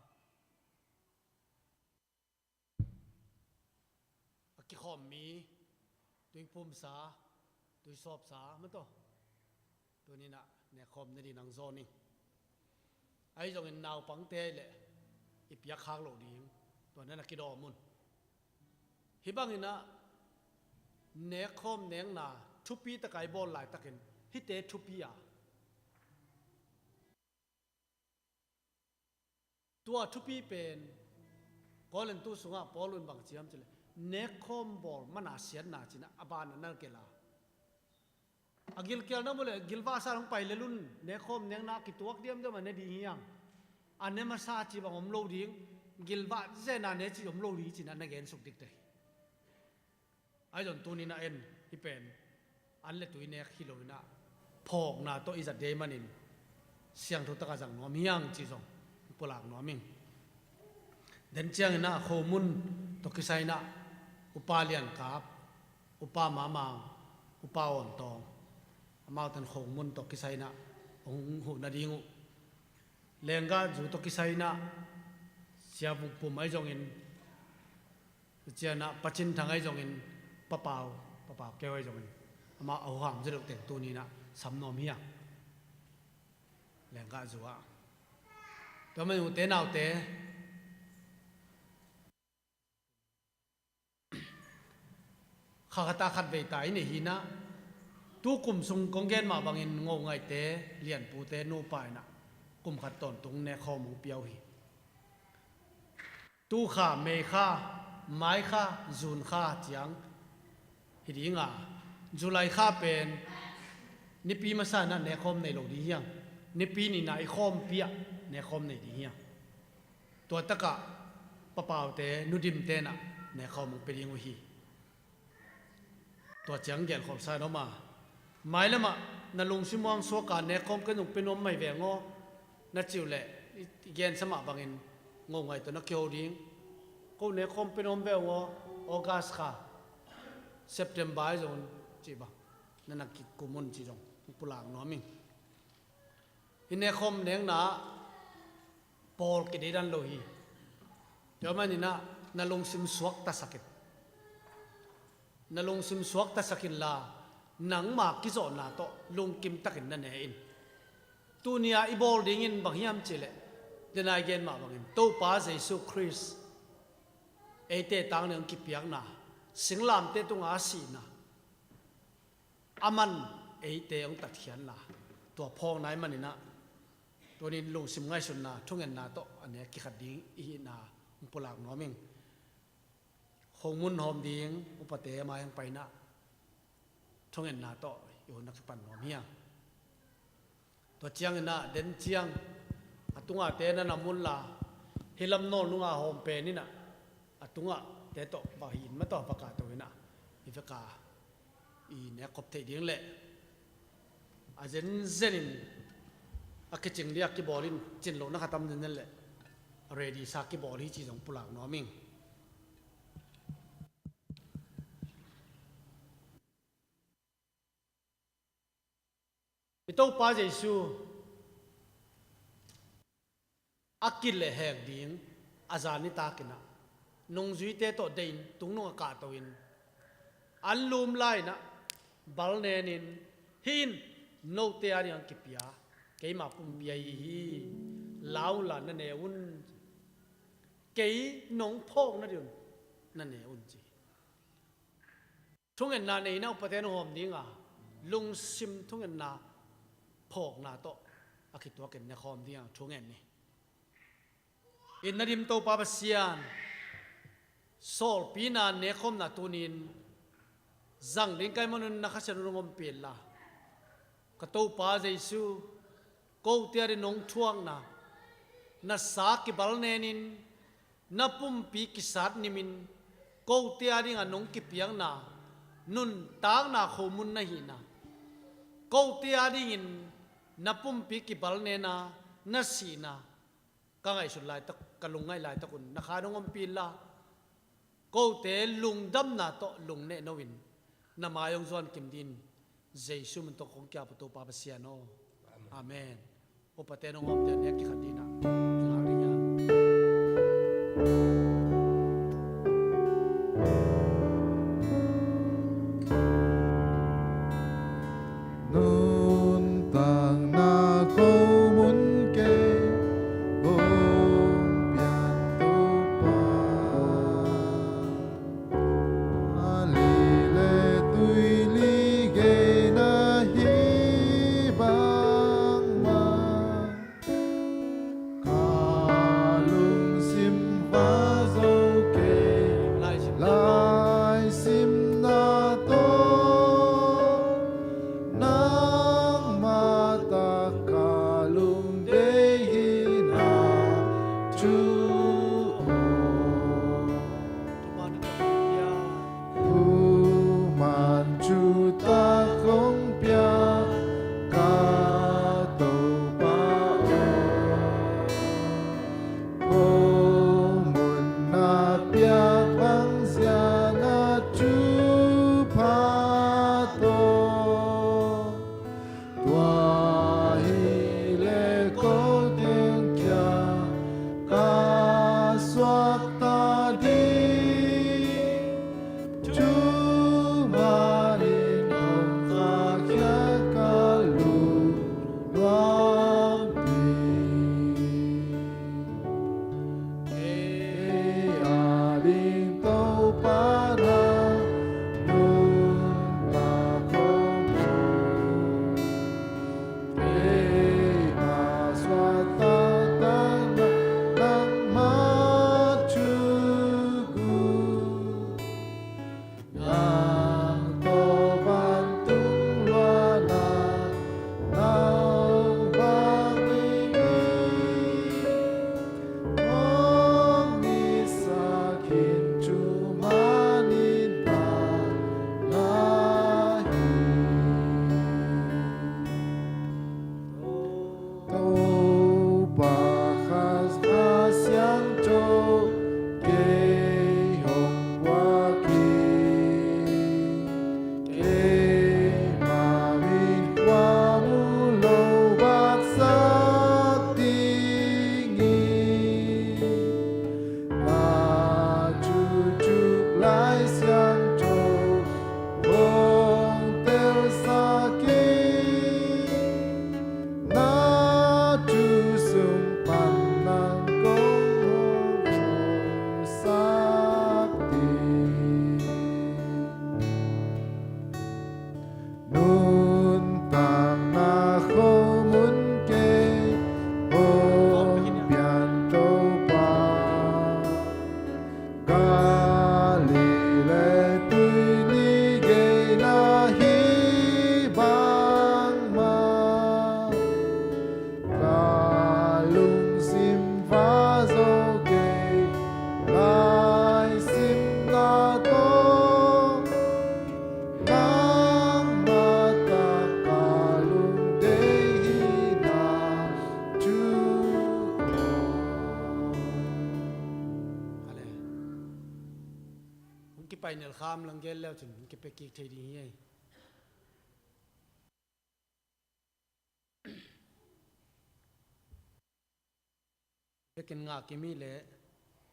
Kikhawm mi, tuiphumsa, tuisawpsa, maw taw. Tuni-in ah nekkhawm nading hong zawn ning. Ahi zongin naupangte leh i piak khak loh ding, tua na na kidawm un. Hih bangin ah nekkhawm nekna thupi taka i bawl laitakin hihte thupi a, tua thupi pen Korintu sungah Paul in bang ci hiam cih leh, nekkhawm bawl man a siatna ci-in ah a ban ah na gelh a. A gilkial na mu leh gilvahsa hong pai lel un, nekkhawm nekna kituak diamdiam a ne ding hi hang. A ne masa cih bang om lo ding, gilvah zen a ne cih om lo ding ci-in ah na gensuk diktak hi. Ahi zong tuni-in ah en, hih pen an leh tui nek hi lo-in ah, phawkna tawh i zat ding ahih manin siangtho taka zang nuam hi hang cih zong pulak nuam ing. Den ciangin ah khomun tawh kisai-in ah Upa Lian Kap, Upa Mama, Upa Awn Tawng, amaute in khomun tawh kisai-in ah hong huh nading uh. Lenggahzu tawh kisai-in ah Sia Vung Pum ahi zongin, tua ciangin ah Pa Cin Thang ahi zongin, Pa Pau, Pa Pau Keu ahi zongin, amau a huham zaw deuh teng tuni-in ah sam nuam hi hang. Lenggahzu ah, tua mah in ute naute, kha khat a khatvei ta i neih hi-in ah, tu kum sung kong gen mah bangin Ngo Ngaihte, Lian Pute nupa in ah kum khat tawntung nekkhawm hong pia uh hi. Tu kha, May kha, May kha, June kha ciang hi ding a, July kha pen Nipi masa-in ah nekkhawm nei lo ding hi hang. Nipi nihna i khawmpi ah nekkhawm nei ding hi hang. Tua takah Pa Paute, Nu Dimte in ah nekkhawm hong pia ding uh hi. Tua ciang gelkholhsa in om a, mailam ah na lungsim hong suak a, nekkhawm ken zong pia nuam mai veng aw, na cih uh leh, i, i gensa mah bangin Ngo Ngaih tawh na kiho ding. Ko nekkhawm pia nuam veng aw, August kha, September ahi zong un cih bang na na kikum un cih zong pulak nuam ing. Hih nekkhawm nekna ah pawl kideidan lo hi. Tua manin ah na lungsim suaktasak in. Na lungsim suaktasak inla, nangma kizawhna tawh lungkim takin na ne in. Tuni-a i bawl dingin bang hiam cih leh, den a i gen mah bangin Topa Jesu Khrist eite tangin hong kipiakna, singlamteh tungah a sihna, aman eite hong tatkhiatna, tua phawkna ahih manin ah, tuni-in lungsim ngaihsutna, thungetna tawh a nek kikhat ding i hihna hong pulak nuam ing. Khomun hawm ding upate mai hong pai in ah, thungetna tawh i hun na kipan nuam hi hang. Tua ciangin ah, den ciang a tungahte na nam unla, hih lam nawl nungah hawm pen in ah, a tungahte tawh va hi in, ma tawh va kahto in ah, i vek a i nek khop theih ding leh, a zenzen in a kicing ding a kibawl in, cin lohna khat om zenzen leh, ready sa kibawl hi cih zong pulak nuam ing. I Topa Jesu a kilehhek ding a zan nitakin ah, nungzuite tawh deih in, tungnung ah kahto in, an lum lai-in ah, bal nen in, "Hih in note a ding hong kipia keima pumpi ahi hi, la unla na ne un. Kei nong phawk nading un na ne un," ci. Thungetna nei in ah upate na hawm ding a, lungsim thungetna phawkna tawh a kituakin na hawm ding a, thungen ni. I na dim Topa Pasian, sawlpina, nekkhawmna tuni-in zang ding ka hih manun na Kha Siangtho hong ompih inla, ka Topa Jesu, kote a ding nong thuakna, na sa kibal nen in, na pumpi kisat nim in, kote a ding a nong kipiakna, nuntakna khomun na hihna, kote a dingin na pumpi kibal nen a na sihna, ka ngaihsut laitak, ka lungngaih laitak un na Kha hong ompih inla, kote lungdamna tawh lungneh no in, na mai hong zuan kim dingin Jesu min tawh kong ki-ap uh Topa Pasian aw. Amen. Upate nong hawm ding a, nek kikhat ding a, kingak ding a. Kipai nelkham lang gel leu cin kipia kik thei ding hi ei. Biakinn ngah kim hi leh,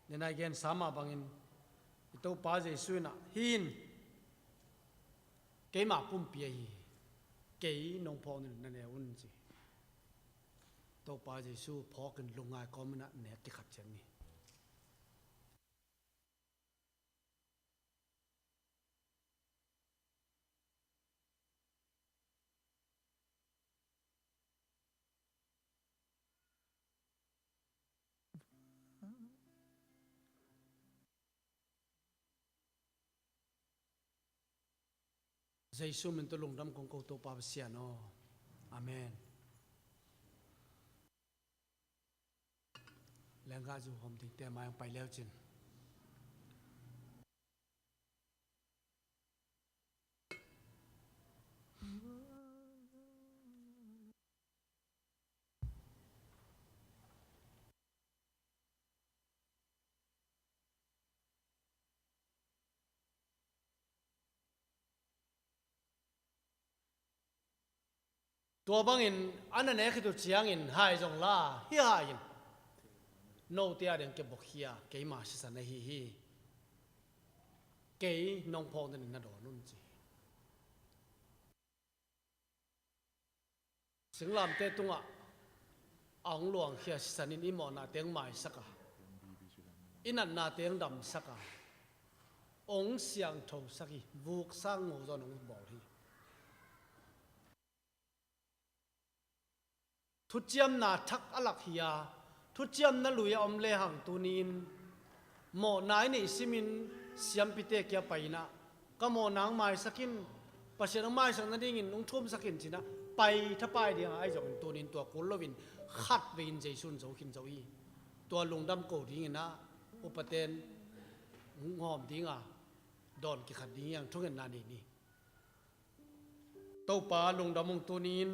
nidang a i gensa mah bangin i Topa Jesu in ah, "Hih in keima pumpi ahi hi, kei nong phawk nadingin na ne un," ci. Topa Jesu phawkin lungngai kawmin ah nek kikhat ciat ni. Jesu min tawh lungdam kong ko, Topa Pasian aw. Amen. Lenggahzu hawm dingte mai hong pai leu cin. Tua bangin a na nek khit uh ciangin hai zong la hi, hai in, "Note a ding kei bawk hi a, keima sisan ahi hi. Kei nong phawk nadingin na dawn un," ci. Singlamteh tungah a hong luangkhia sisan in i mawhnate hong maisak a, i natnate hong damsak a, hong siangthosak hi, vuk sang ngo zawn hong bawl hi. Thuciamna thak a lak hi a, thuciamna lui a om lehang tuni-in mawhna i neih simin siampite kia pai-in ah, "Ka mawhna hong maisak in, Pasian hong maisak nadingin hong thumsak in," ci-in ah pai thapai ding a, ahi zongin tuni-in tua kul loin khatvei in Jesu in zo khin zo hi. Tua lungdam ko dingin ah upaten hong hawm ding a, dawn kikhat ding hi hang, thungetna nei ni. Topa, lungdam ung, tuni-in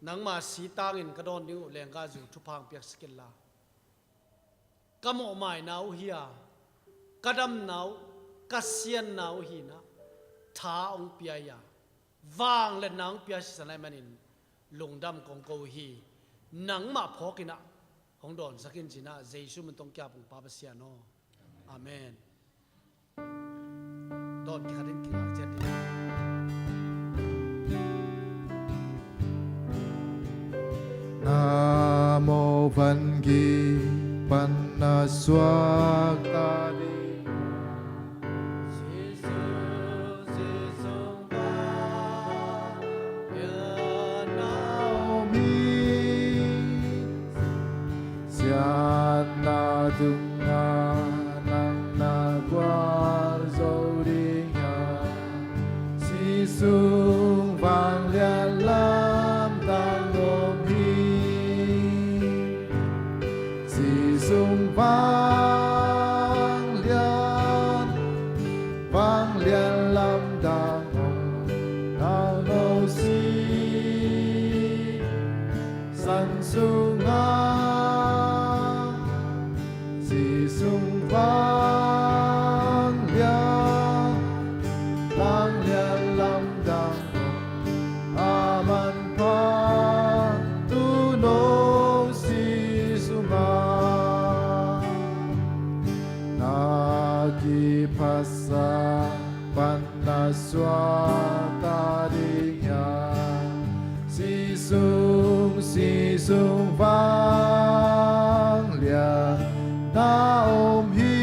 nangma sitangin ka dawn ding uh lenggahzu thupha hong piaksak inla, ka mawhmaina uh hi a, ka damna uh, ka siatna uh hi-in ah tha hong pia hi a, vangliatna hong pia sisan ahih manin lungdam kong ko uh hi. Nangmah phawkin ah hong dawnsak in, ci-in ah Jesu min tawh hong ki-ap ung, Pa Pasian aw. Amen. Dawn kikhat in kingak ciat ding. Na mawh van gik pan na suakta ding. Jesu, Jesu, na om hi. Siatna tungah nang na gualzo ding a, si sung vanglian lamdang om hi. Si sung vanglian, vanglian lamdang om, nau no si san sungah, si sung vanglian, vanglian lamdang om, a manpha tu no si sungah. Na kiphasak pan na suakta ding a, si sung, si sung vanglian na om hi.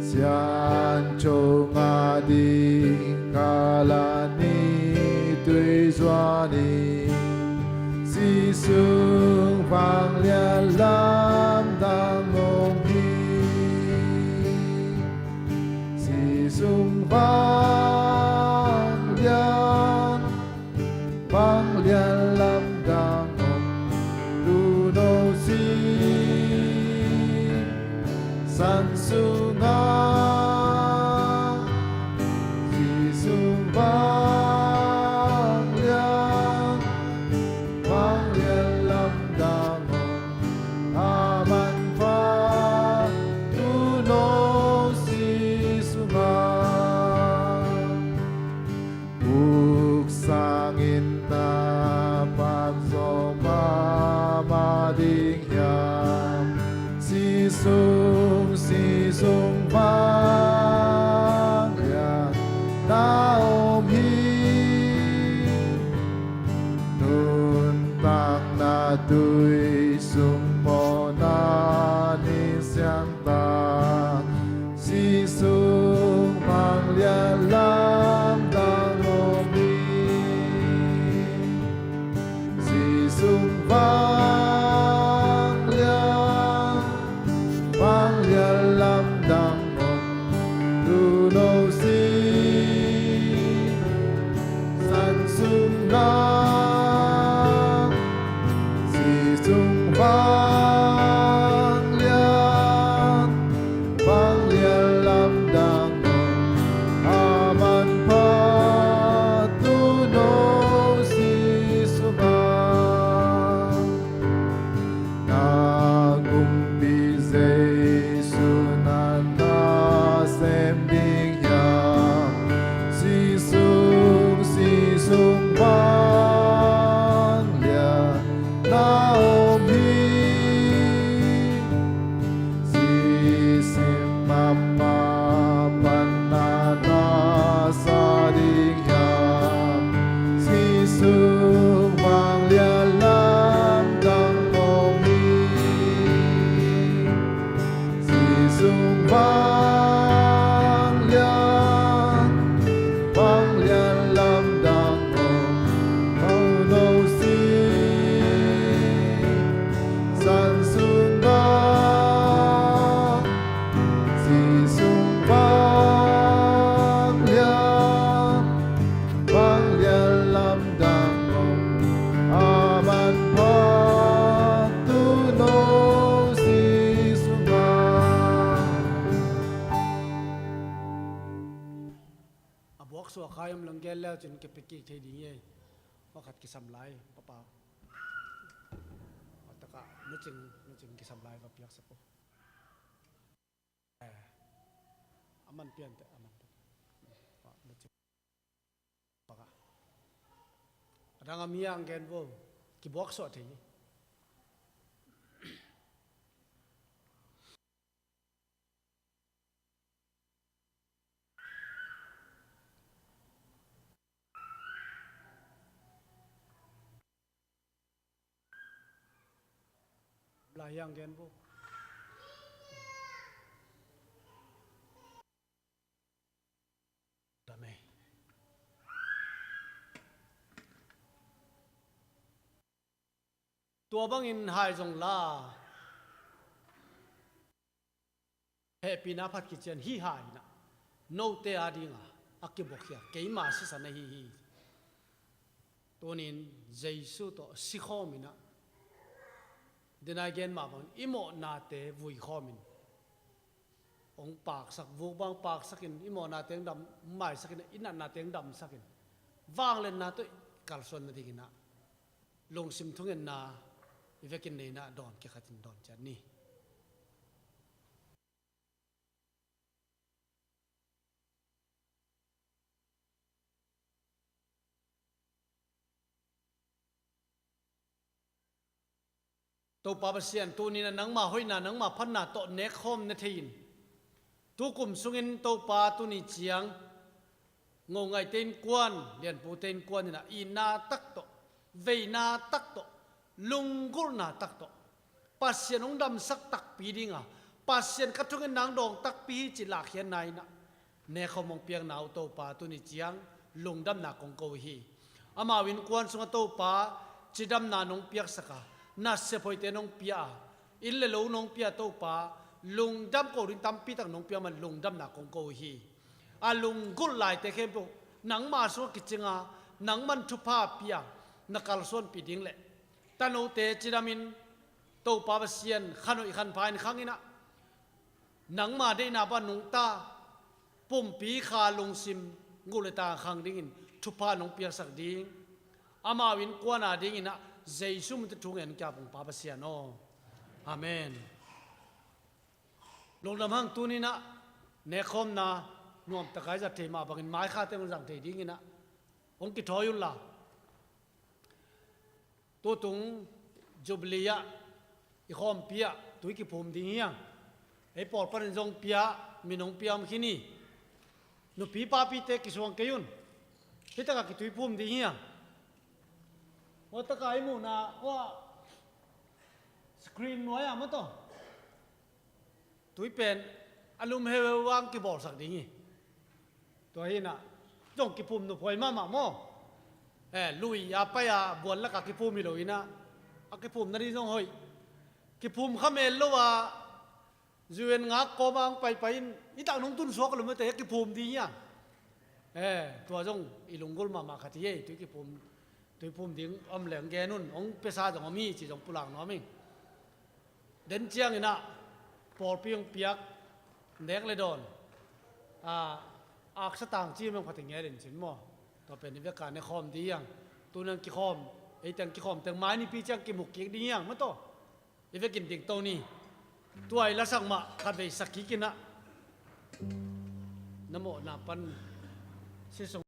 Siangtho ngah ding kalan ni tui zuan ni, si sung vanglian lamdang om hi. Si sung vanglian, vanglian lamdang om, tu no si san sungah, si sung vanglian, vanglian lamdang om, a manpha tu Sung, si sung vanglian na om hi. Nuntakna tui sung mawhna nin siangtha. Si sung vanglian lamdang om hi. Si sung vanglian, vanglian lamdang om. Tuuno si, San sung lam, si sung vanglian, vanglian lamdang om. A manpha tuuno si sung a, na kumpi Jesu na na sem ding hiam? Si sung, si sung vanglian na om hi. Si sim mahmah pan na na sa ding hiam? Si sung vanglian lamdang om hi. Si sung vanglian, vanglian lamdang om. Tuuno si, San sung a, si sung vanglian, vanglian lamdang om. A manpha tuuno si sung a. A buak suak hai om leng gen le uh cin kipia kik thei ding hi. Pakhat kisam lai, papa. A taka, nu Cing, nu Cing kisam lai va piaksak uh. Eh, a man pian teh, a man pian. Pa, nu Cing. Paka. A dang a mi ang gen vo. Kibuak suak thei hi. Lai hiang gen bu. Dame. Tua bangin hai zong la. Hehpihna phat kician hi hai inah, note a dinga a kibuakkhia keima sisan ahi hi. Tunin Jesu tawh sikhawm inah, denai gen mah bangin i mawhnate vuikhawmin hong paksak, vuk bang paksakin, i mawhnate hong dam, maisakin, i natnate hong damsakin, vangliatna tawh i kalsuan nadinginah lungsim thungetna i vekin neina dawn kikhatin dawn ciat ni. Topa Pasian, tuninah nangma hoihna, nangma phatna tawh nekkhawm na thei-in, tukum sungin Topa tuni ciang Ngo ngaihte innkuan, lianpute innkuan inah itna tak tawh, veina tak tawh, lunggulhna tak tawh Pasian hong damsak takpi dinga, Pasian ka thungetna hong dawng takpi hi cih lahkhiatna inah, nekkhawm hong piakna uh Topa tuni ciang lungdamna kong ko uh hi. Amau innkuan sungah Topa cidamna nong piaksaka, nasep hoihte nong pia a, inn le lo nong pia Topa, lungdam ko ding tampi tak nong pia man lungdamna kong ko uh hi. A lunggulh laite khempeuh nangma sungah kicinga, nangman thupha pia, na kalsuanpih ding le tanote cidamin Topa Pasian khanhoih khanpha in khanginah, nangma deihna pan nungta, pumpi kha lungsim guh le ta khang dingin thupha nong piaksak ding, amau innkuan a dinginah Jesu min tawh thu ngen kia pungpa Pasian aw. Amen. Lungdam hang tuninah nekkhawmna nuamtaka i zat thei mah bangin maikhate hong zang thei dinginah hong kithawi unla. Tutung Jubilee ah i khawmpi ah tui kiphum ding hiang. Ei pawl panin zong pia, min hong pia om khin hi. Nupi papite kisuang kei un. Hi takah kituiphum ding hi a. Hua takah i muhna, hua screen nuai ah maw taw, tui pen a lum heuheu vang kibawlsak ding hi. Tua hi inah zong kiphum nophuai mahmah maw? Eh, lui a pai a bual lakah kiphum hi lo inah, a kiphum nading zong hoih. Kiphum kha mel lo a U N ngak kawm a hong paipai in, i tak nong tunsuak lo mate, a kiphum ding hi a. Eh, tua zong i lunggulh mahmah khat hi ei, tui kiphum, tuiphum ding om leng gen un, hong piasa zong om hi ci zong pulak nuam ing. Den ciang inah pawlpi hong piak nek le dawn, a, aksa tang ci meng khat hi ngelin cin maw? Tua pen i veka ne khawm ding hi ang. Tuniang kikhawm, ei teng kikhawm teng mai nipi ciang kimuk kik ding hi ang maw taw. I vekin dingto ni. Tua i lasak mah khatvei sak kik inah, na mawhna pan si sung